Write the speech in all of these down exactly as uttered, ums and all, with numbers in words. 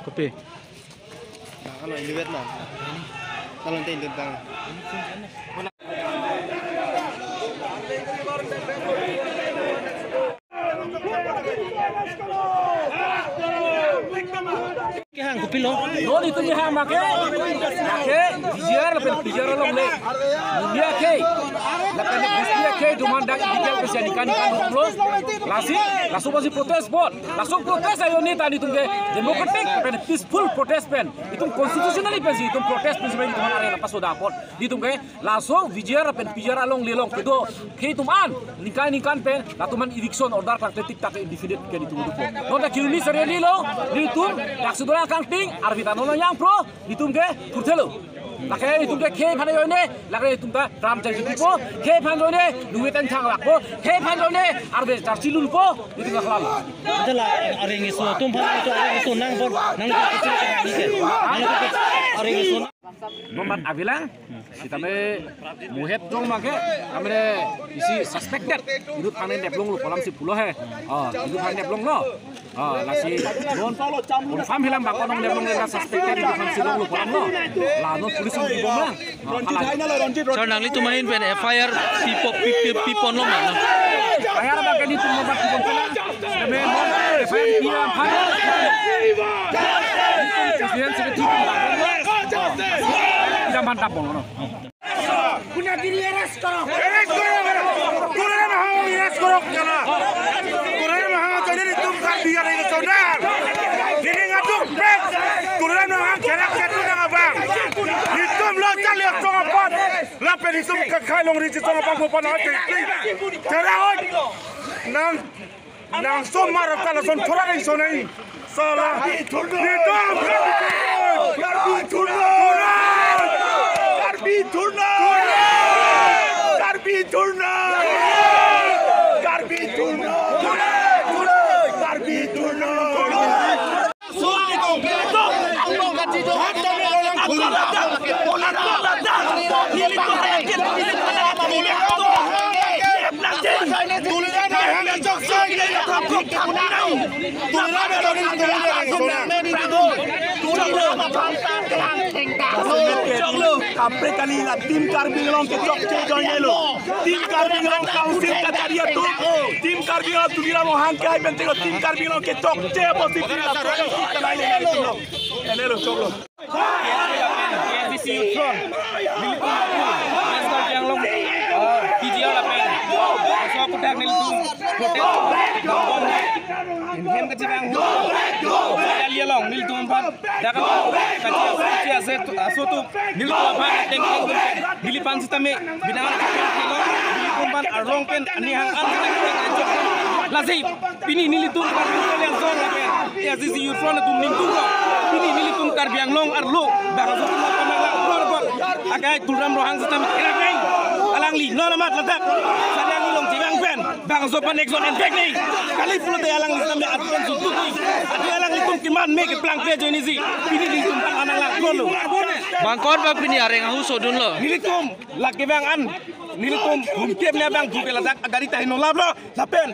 Kopi? Ano, inutvet na. Ano, ante inutvet bang. Kehang kopilo? Non itum kehang make, make, V G R lapen P G R alongle. India ke, lapen India ke, duman dak dikel pesian ikan ikan lo. Lasi, laso pasi protest bot. Laso protest ajoine ta nelitum ke democratic pen peaceful protest pen, itum constitutionally pensi itum protest pensi pen itum arena pasoda apot. Nelitum ke laso V G R pen P G R alongle along kedo khei atum an ningkan ningkan pen latum an eviction order klang tik tak indefinite ke nelitum dupo. Non ta kiruni sereli lo, nelitum dak sudra kangting, arvita non yang pro, nelitum ke kurthelo. Lake nelitum ke khei aphan ajoine, lake nelitum ta ram chang jipo, khei aphan ajoine, duit ang chang lakpo, khei aphan ajoine, arve charsi lulpo, nelitum ke klam. Adalah areng isu, atum aphan isu areng isu nang bor, nang kecil ke nang ke, nang ke areng isu. Nomor abilang, sitame muhet dong make, kami isi suspected, inut aphan neplonglo, kolam si pulo he, oh, inut aphan neplonglo. Ah, lasi non confirm hilang bang konong dia bang suspected itu kan si longlo pulang lo. La non police nangkibom lang. Ah, hala. Sir, nanglitum ahin pen F I R pipo, pi, pi, piponlo ma, no? F I R bang ke nelitum bang kibom pula. Kami F I R pi aphan. Kemudian seperti itu. Tidak mantap bang, no? Gundagiri arrest koro. Arrest koro, koro. Tuliram Ronghang arrest koro, jana. Tuliram Ronghang jadi itum Karbi areng ke saudara. Ini ngatuk pet. Tuliram Ronghang kerak satu nang abang. Itum lo cali aksong apot. Lapen itum kakai longri aksong apot mo panai. Jana oi. Nang Nang somar ta lason thora dei sonai. Sala. Karbi thurna. Nelitum Karbi thurna. Karbi thurna. Karbi thurna. Karbi thurna. Karbi thurna. Kaprek kali la Team Karbi Anglong ke chokche ajoine lo. Team Karbi Anglong Council kachari atum. Team Karbi Anglong Tuliram Ronghang ke ai benteng lo. Team Karbi Anglong ke chokche apotsi la. Ene lo choklo. A I C C Youth Front, nelitum lapu, West Karbi Anglong, ah, P G R lapen, laso aputhak nelitum protest, bom, bom, hem kachevang, rally along, nelitum aphan, dak kachi, kachi ase, aso atum, nelitum aphan, teng teng, neliphan sitame, binangan, nelitum aphan, arong pen, anihang an, lasi, pini nelitum Karbi Anglong Youth Front lapen A I C C Youth Front atum ningtunglo. Pini nelitum Karbi Anglong arlo bangso atum aphan nang langpon apot. Akai Tuliram Ronghang sitame kerak nang. Alangli non amat ladak. Sani alangli longchevang pen bangso aphan action envek nang. Kali pulote alangli sitame atum suntuk nang. Ati alanglitum keman me keplang pe ajoinesi. Pini nelitum aphan nang langponlo. Bang ko-an bang pini areng ahu sodunlo? Nelitum lake bang an. Nelitum humkep ne bang buke ladak agari ta heno laplo. Lapen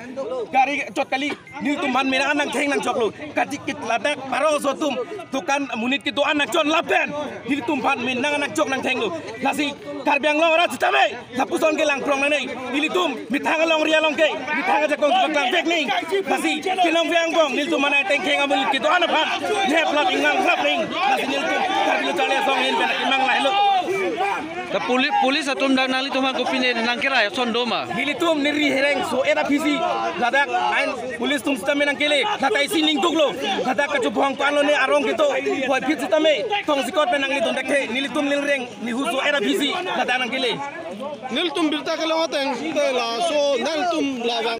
gari chot kali, nelitum aphan me nang nangtheng nangchoklo. Kachikit ladak paro aso atum dukan monit kedo-an nangchon lapen nelitum aphan me nang nangchok nangthenglo. Lasi Karbi Anglong arat sitame lapuson ke langprong nangne. Nelitum methang alongri along ke methang ajakong paklang vek nang. Lasi kelong vek angbong nelitum aphan tengkheng amonit kedo-an aphan nep lap ingang lap nang. Lasi nelitum Karbi Lo Charli Asong ahin pen kemang lahelo. Ta poli-, police atum dak nanglitum aphan kopine nangkerai ason do ma? Nelitum neri hereng so-et aphisi ladak ain police atum sitame nangkele, ladak isi ningduklo, ladak kachubong ko-an lone arong kedo, boy phit sitame tong sikot pen nanglidun dak the, nelitum neli reng nehu so-et aphisi ladak nangkele. Nelitum birta kelong ateng te laso nelitum labang.